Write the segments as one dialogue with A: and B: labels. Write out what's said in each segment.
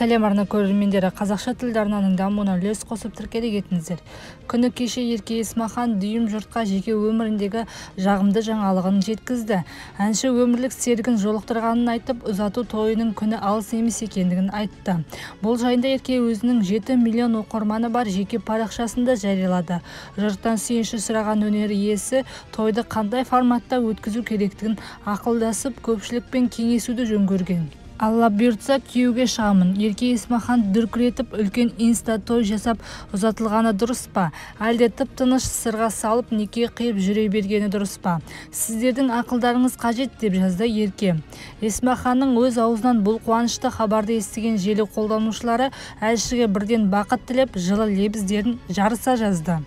A: Сәлем, арна көрермендері! Қазақша тілді арнаның дамуына үлес қосып, тіркеле кетіңіздер. Күні кеше Ерке Есмахан дүйім жұртқа жеке өміріндегі жағымды жаңалығын жеткізді. Әнші өмірлік серігін жолықтырғанын айтып, ұзату тойының күні алыс емес екендігін айтты. Бұл жайында Ерке өзінің 7 миллион оқырманы бар жеке парақшасында жариялады. Жұрттан сүйінші сұраған өнер иесі тойды қандай форматта өткізу керектігін ақылдасып, көпшілікпен кеңесуді жөн көрген. Алла бұйыртса, күйеуге шығамын. Ерке Есмахан дүркіретіп үлкен инста той жасап ұзатылғаны дұрыс па? Әлде тып-тыныш сырға салып, неке қиып жүре бергені дұрыс па? Сіздердің ақылдарыңыз қажет, деп жазды Ерке. Есмаханның өз аузынан бұл қуанышты хабарды естіген желі қолданушылары әншіге бірден бақыт тілеп, жылы лебіздерін жарыса жазды.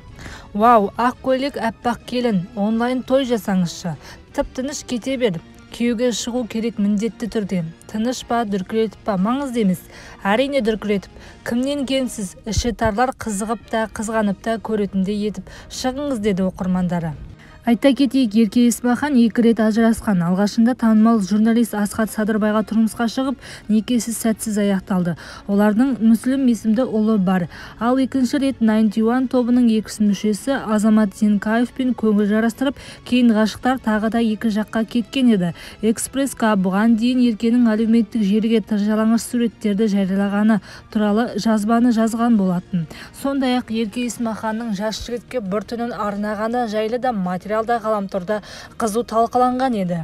A: Вау, ақ көйлек, аппақ келін, онлайн той жасаңызшы. Тып-тыныш кете бер. Күйеуге шығу керек міндетті түрде. Тыныш па, дүркіретіп па, маңызды емес. Әрине дүркіретіп. Кімнен кемсіз, іші тарлар қызығып та, қызғанып та көретіндей етіп шығыңыз, деді оқырмандары. Айта кетейік, Ерке Есмахан екі рет ажырасқан. Алғашында танымал журналист Асхат Садырбайға тұрмысқа шығып, некесі сәтсіз аяқталды. Олардың Мүслім есімді ұлы бар. Ал екінші рет Ninety One тобының екінші мүшесі Азамат Зенкаевпен көңіл жарастырып, кейін ғашықтар тағы да екі жаққа кеткен еді. Экспресс К бұған дейін Еркенің әлеуметтік желіге тыржалаңаш суреттерді жариялағаны туралы жазбаны жазған болатын. Сондай-ақ Ерке Есмаханның жас жігітке бір түнін арнағаны жайлы да материалда ғаламторда қызу талқыланған еді.